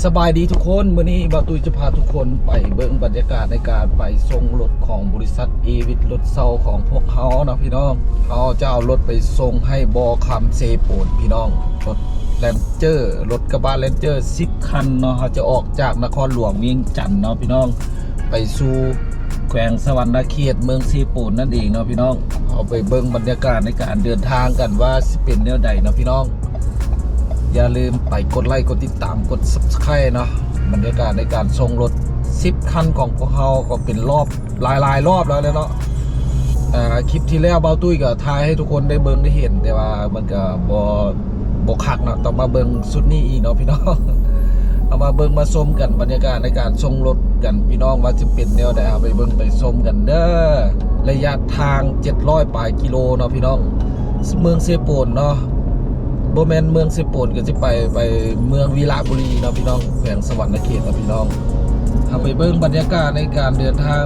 ສະບາຍດີທຸກຄົນ, ມື້ນີ້ບ່າວຕຸ້ຍຈະພາທຸກຄົນໄປເບິ່ງບັນຍາກາດໃນການໄປສົ່ງລົດຂອງບໍລິສັດເອວິດລົດເຊົ່າຂອງພວກເຮົາເນາະພີ່ນ້ອງ. ເຮົາຈະເອົາລົດໄປສົ່ງໃຫ້ບໍ່ຄຳເຊໂປນພີ່ນ້ອງ, ລົດແລນເຈີ ລົດກະບະແລນເຈີສິບຄັນເນາະ. ເຮົາຈະອອກຈາກນະຄອນຫຼວງວຽງຈັນເນາະພີ່ນ້ອງ ໄປສູ່ແຂວງສະຫວັນນະເຂດ ເມືອງເຊໂປນນັ້ນເອງເນາະພີ່ນ້ອງ. ເຮົາໄປເບິ່ງບັນຍາກາດໃນການເດີນທາງກັນວ່າຊິເປັນແນວໃດເນາະພີ່ນ້ອງ. ຢ່າລືມໄປກົດໄລ ກົດຕິດຕາມ ກົດ Subscribe ເນາະ. ບັນຍາກາດໃນການສົ່ງລົດສິບຄັນຂອງພວກເຮົາກໍເປັນລອບ ຫຼາຍໆລອບແລ້ວແຫຼະເນາະ. ອ່າ ຄລິບທີ່ແລ້ວບ່າວຕຸ້ຍກໍຖ່າຍໃຫ້ທຸກຄົນໄດ້ເບິ່ງໄດ້ເຫັນ ແຕ່ວ່າມັນກໍບໍ່ ບໍ່ຄັກເນາະ, ຕ້ອງມາເບິ່ງຊຸດນີ້ອີກເນາະພີ່ນ້ອງ. ເຮົາມາເບິ່ງມາຊົມກັນ ບັນຍາກາດໃນການສົ່ງລົດກັນພີ່ນ້ອງ ວ່າຈະເປັນແນວໃດ. ເຮົາໄປເບິ່ງໄປຊົມກັນເດີ. ໄລຍະທາງເຈັດຮ້ອຍປາຍກິໂລເນາະພີ່ນ້ອງ, ເມືອງເຊໂປນເນາະ. ບໍ່ແມ່ນເມືອງເຊໂປນ ກໍຊິໄປ ໄປເມືອງວິລະບູລີເນາະພີ່ນ້ອງ, ແຂວງສະຫວັນນະເຂດເນາະພີ່ນ້ອງ. ເຮົາໄປເບິ່ງບັນຍາກາດໃນການເດີນທາງ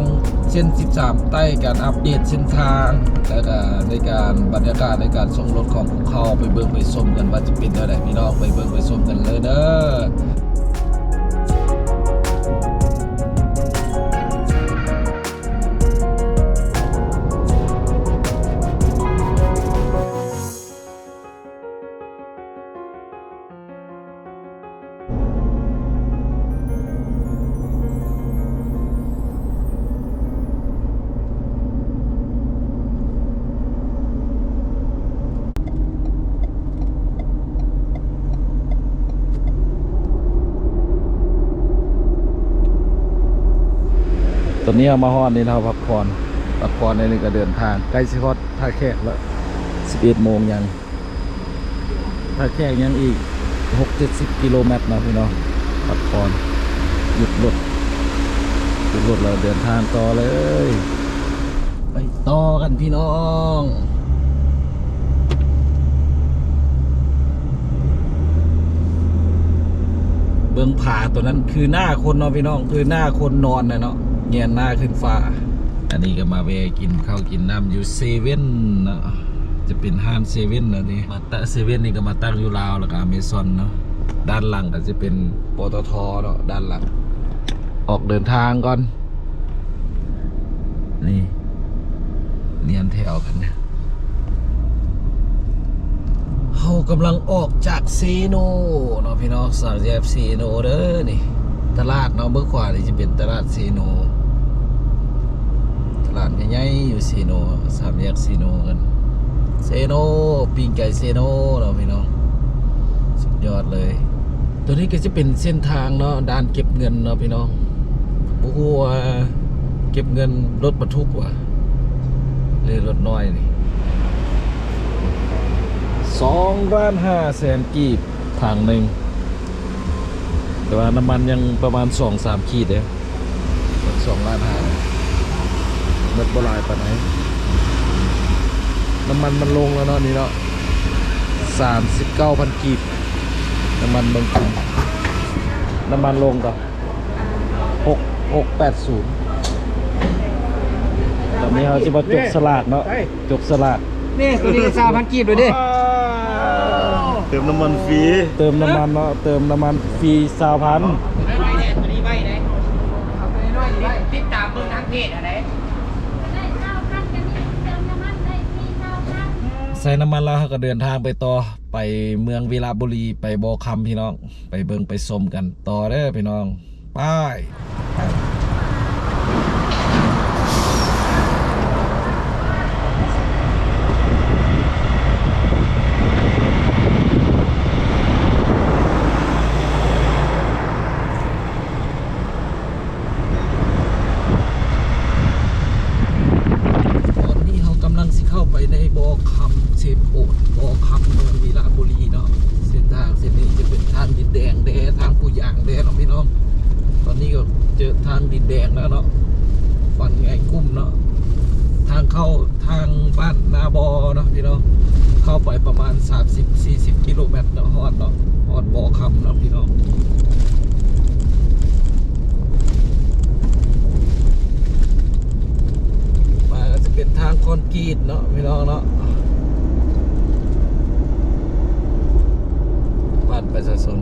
ເສັ້ນສິບສາມໃຕ້, ການອັບເດດເສັ້ນທາງ ແລ້ວກະໃນການ ບັນຍາກາດໃນການສົ່ງລົດຂອງພວກເຮົາ ໄປເບິ່ງໄປຊົມກັນວ່າຈະເປັນແນວໃດພີ່ນ້ອງ. ໄປເບິ່ງໄປຊົມກັນເລີຍເດີ. ຕອນນີ້ເຮົາມາຮອດນີ້ ເຮົາພັກຜ່ອນ ພັກຜ່ອນໃນນີ້ກໍເດີນທາງ ໃກ້ຊິຮອດທ່າແຂກແລ້ວ ສິບເອັດໂມງຍັງ ທ່າແຂກຍັງອີກຫົກເຈັດສິບກິໂລແມັດເນາະພີ່ນ້ອງ. ພັກຜ່ອນ ຢຸດລົດ ຢຸດລົດແລ້ວເດີນທາງຕໍ່ເລີຍ. ໄປຕໍ່ກັນພີ່ນ້ອງ. ເບິ່ງຜາຕົວນັ້ນຄືໜ້າຄົນເນາະພີ່ນ້ອງ, ຄືໜ້າຄົນນອນນະເນາະ, ແງນໜ້າຂຶ້ນຟ້າ. ອັນນີ້ກໍມາແວ່ກິນເຂົ້າກິນນ້ຳຢູ່ເຊເວັ່ນເນາະ, ຈະເປັນຮ້ານເຊເວັ່ນນະນີ້. ມາຕະ ເຊເວັ່ນນີ້ກໍມາຕັ້ງຢູ່ລາວ ແລ້ວກໍອາເມຊອນເນາະ. ດ້ານຫຼັງກໍຈະເປັນ ປຕທ ເນາະ ດ້ານຫຼັງ. ອອກເດີນທາງກ່ອນ. ນີ້ ລຽນແຖວກັນ. ເຮົາກຳລັງອອກຈາກເຊໂນເນາະພີ່ນ້ອງ, ສາມແຍກເຊໂນເດີນີ້. ຕະຫຼາດເນາະ, ເບື້ອງຂວານີ້ຈະເປັນຕະຫຼາດເຊໂນ, ຕະຫຼາດໃຫຍ່ໆຢູ່ເຊໂນ, ສາມແຍກເຊໂນກັນ. ເຊໂນ ປີ້ງໄກ່ເຊໂນເນາະພີ່ນ້ອງ, ສຸດຍອດເລີຍ. ຕົວນີ້ກໍຈະເປັນເສັ້ນທາງເນາະ, ດ່ານເກັບເງິນເນາະພີ່ນ້ອງ. ບໍ່ຮູ້ວ່າເກັບເງິນລົດບັນທຸກຫວາ ຫຼືລົດນ້ອຍນີ້. ສອງລ້ານຫ້າແສນກີບຖັງໜຶ່ງ, ແຕ່ວ່ານ້ຳມັນຍັງປະມານສອງສາມຂີດເດ້. ສອງລ້ານຫ້າ ໝົດບໍ່ຫຼາຍປານໃດ. ນ້ຳມັນມັນລົງແລ້ວເນາະ ນີ້ເນາະ, ສາມສິບເກົ້າພັນກີບ. ນ້ຳມັນເມືອງກຸງ ນ້ຳມັນລົງກໍ ຫົກ ຫົກແປດສູນ. ຕອນນີ້ເຮົາຊິມາຈົກສະຫຼາກເນາະ, ຈົກສະຫຼາກ. ນີ້ ຕົວນີ້ກໍຊາວພັນກີບເລີຍເດ້. ເຕີມນ້ຳມັນຟຣີ ເຕີມນ້ຳມັນເນາະ, ເຕີມນ້ຳມັນຟຣີຊາວພັນ. ຕົວນ້ອຍໆແດ່ ຕົວນີ້ໄວເດ້, ເອົາຕົວນ້ອຍໆໄວ້ ຕິດຕາມເບິ່ງທາງເພຈຫັ້ນເດ້. ໃສ່ນ້ຳມັນແລ້ວເຮົາກໍເດີນທາງໄປຕໍ່ ໄປເມືອງວິລະບູລີ ໄປບໍ່ຄຳພີ່ນ້ອງ, ໄປເບິ່ງໄປຊົມກັນຕໍ່ເດີພີ່ນ້ອງ. ໄປ. ຕອນນີ້ເຮົາກຳລັງຊິເຂົ້າໄປໃນບໍ່ຄຳເຊໂປນ, ບໍ່ຄຳເມືອງວິລະບູລີເນາະ. ເສັ້ນທາງເສັ້ນນີ້ຈະເປັນທາງດິນແດງແດ່, ທາງປູຢາງແດ່ເນາະພີ່ນ້ອງ. ຕອນນີ້ກໍເຈີທາງດິນແດງແລ້ວເນາະ, ຄວັນໄງກຸ້ມເນາະ. ທາງເຂົ້າ ທາງບ້ານນາບໍ່ເນາະພີ່ນ້ອງ, ເຂົ້າໄປປະມານສາມສິບ ສີ່ສິບກິໂລແມັດເນາະ, ຮອດເນາະ, ຮອດບໍ່ຄຳເນາະພີ່ນ້ອງ. ມາກໍຈະເປັນທາງຄອນກຣີດເນາະພີ່ນ້ອງເນາະ, ບ້ານປະຊາຊົນ.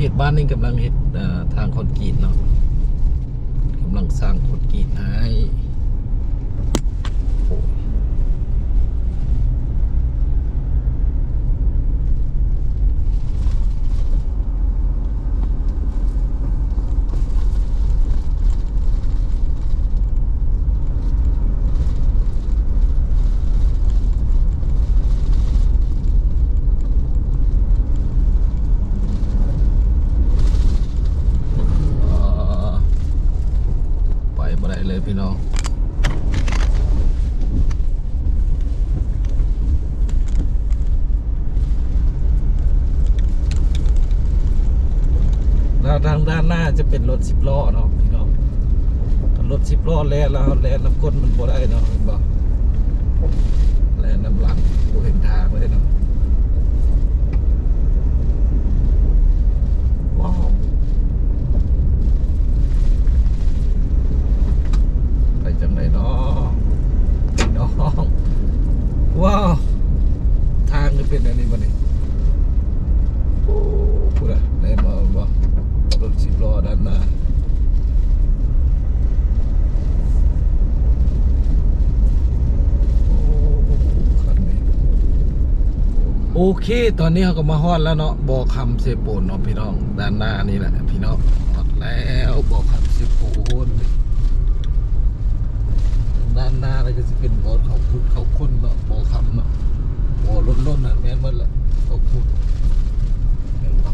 ເຂດບ້ານນີ້ກຳລັງເຮັດ ເອີ ທາງຄອນກຣີດເນາະ, ກຳລັງສ້າງຄອນກຣີດໃຫ້. ໂອ້ ໄປບໍ່ໄດ້ເລີຍພີ່ນ້ອງ. ແລ້ວທາງດ້ານໜ້າຈະເປັນລົດສິບລໍ້ເນາະພີ່ນ້ອງ. ຄັນລົດສິບລໍ້ແລ່ນແລ້ວ ເຮົາແລ່ນນຳກົ້ນມັນບໍ່ໄດ້ເນາະ, ເຫັນບໍ່? ແລ່ນນຳຫຼັງບໍ່ເຫັນທາງເລີຍເນາະ. ວ້າວ ໄປຈັ່ງໃດເນາະພີ່ນ້ອງ? ວ້າວ ທາງຄືເປັນແນວນີ້ບັດນີ້. ໂອ້ ພຸ້ນນະ ໄດ້ມາ ມາ ລົດສິບລໍ້ດ້ານໜ້າ. ໂອ້ ຄັນນີ້ ໂອເຄ ຕອນນີ້ເຮົາກໍມາຮອດແລ້ວເນາະ ບໍ່ຄຳເຊໂປນເນາະພີ່ນ້ອງ. ດ້ານໜ້ານີ້ແຫຼະພີ່ນ້ອງ ຮອດແລ້ວ ບໍ່ຄຳເຊໂປນ. ດ້ານໜ້ານີ້ກໍຊິເປັນບໍ່ເຂົ້າຂຸດເຂົ້າຄົ້ນເນາະ ບໍ່ຄຳເນາະ. ບໍ່ລົ້ນໆ ຫັ້ນແມ່ນໝົດແຫຼະ ເຂົ້າຂຸດ ເຫັນບໍ່?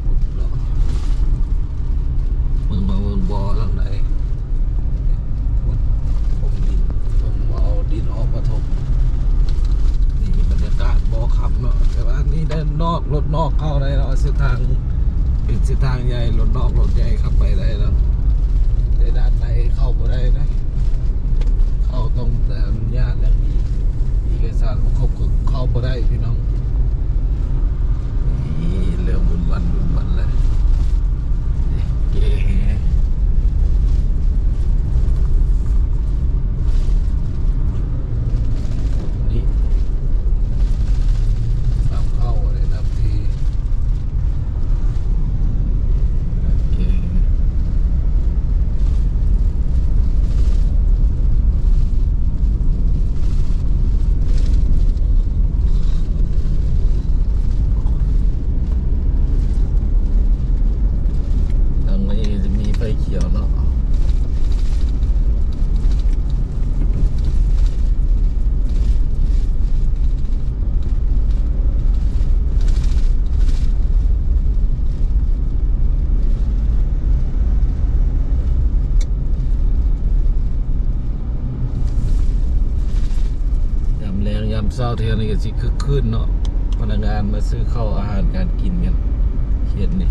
ຂຸດເນາະ. ເບິ່ງ ເບິ່ງ ເບິ່ງບໍ່ທາງໃດ ຂຸດ ຖົມດິນ ຖົມ ເອົາດິນອອກມາຖົມ. ນີ້ບັນຍາກາດບໍ່ຄຳເນາະ ແຕ່ວ່ານີ້ດ້ານນອກ ລົດນອກເຂົ້າໄດ້ເນາະ. ເສັ້ນທາງເປັນເສັ້ນທາງໃຫຍ່ ລົດນອກລົດໃຫຍ່ຂັບໄປໄດ້ເນາະ ແຕ່ດ້ານໃນເຂົ້າບໍ່ໄດ້ນະ. ເຂົາຕ້ອງໄດ້ອະນຸຍາດ ແລະ ມີເອກະສານຄົບ ເຂົ້າບໍ່ໄດ້ພີ່ນ້ອງ. ນີ້ເລີ່ມວຸ່ນວາຍວຸ່ນວາຍແລ້ວ ເກ ນີ້ ນຳເຂົ້າເລີຍນຳທີ່. ໂອເຄ ທາງນີ້ຈະມີໄຟຂຽວເນາະ. ຍາມແລງຍາມເຊົ້າແຖວນີ້ກໍຊິຄຶກຄື້ນເນາະ ພະນັກງານມາຊື້ເຂົ້າອາຫານການກິນກັນ ເຂດນີ້.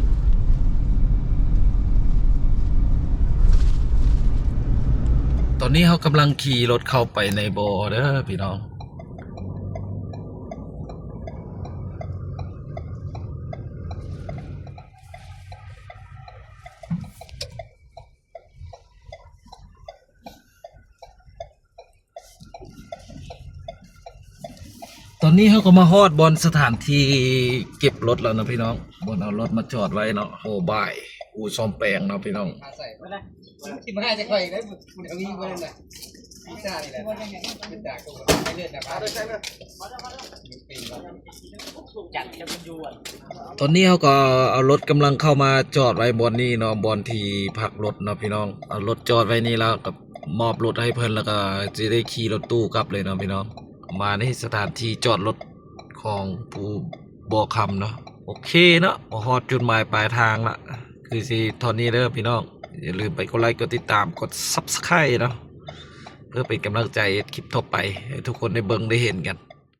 ຕອນນີ້ເຮົາກຳລັງຂີ່ລົດເຂົ້າໄປໃນບໍ່ເດີພີ່ນ້ອງ. ຕອນນີ້ເຮົາກໍມາຮອດບ່ອນສະຖານທີ່ເກັບລົດແລ້ວເນາະພີ່ນ້ອງ ບ່ອນເອົາລົດມາຈອດໄວ້ເນາະ ໂຮບາຍ ອູ່ສ້ອມແປງເນາະພີ່ນ້ອງ. ຕອນນີ້ເຮົາກໍເອົາລົດກຳລັງເຂົ້າມາຈອດໄວ້ບ່ອນນີ້ເນາະ ບ່ອນທີ່ພັກລົດເນາະພີ່ນ້ອງ. ເອົາລົດຈອດໄວ້ນີ້ແລ້ວກໍມອບລົດໃຫ້ເພິ່ນ ແລ້ວກໍຊິໄດ້ຂີ່ລົດຕູ້ກັບເລີຍເນາະພີ່ນ້ອງ. ມາໃນສະຖານທີ່ຈອດລົດຂອງພູບໍ່ຄຳເນາະ. ໂອເຄເນາະ ມາຮອດຈຸດໝາຍປາຍທາງລະ ຄືຊິເທົ່ານີ້ເດີພີ່ນ້ອງ. ຢ່າລືມໄປກົດໄລ ກົດຕິດຕາມ ກົດ Subscribe ເນາະ ເພື່ອເປັນກຳລັງໃຈເຮັດຄລິບຕໍ່ໄປ ໃຫ້ທຸກຄົນໄດ້ເບິ່ງໄດ້ເຫັນກັນ.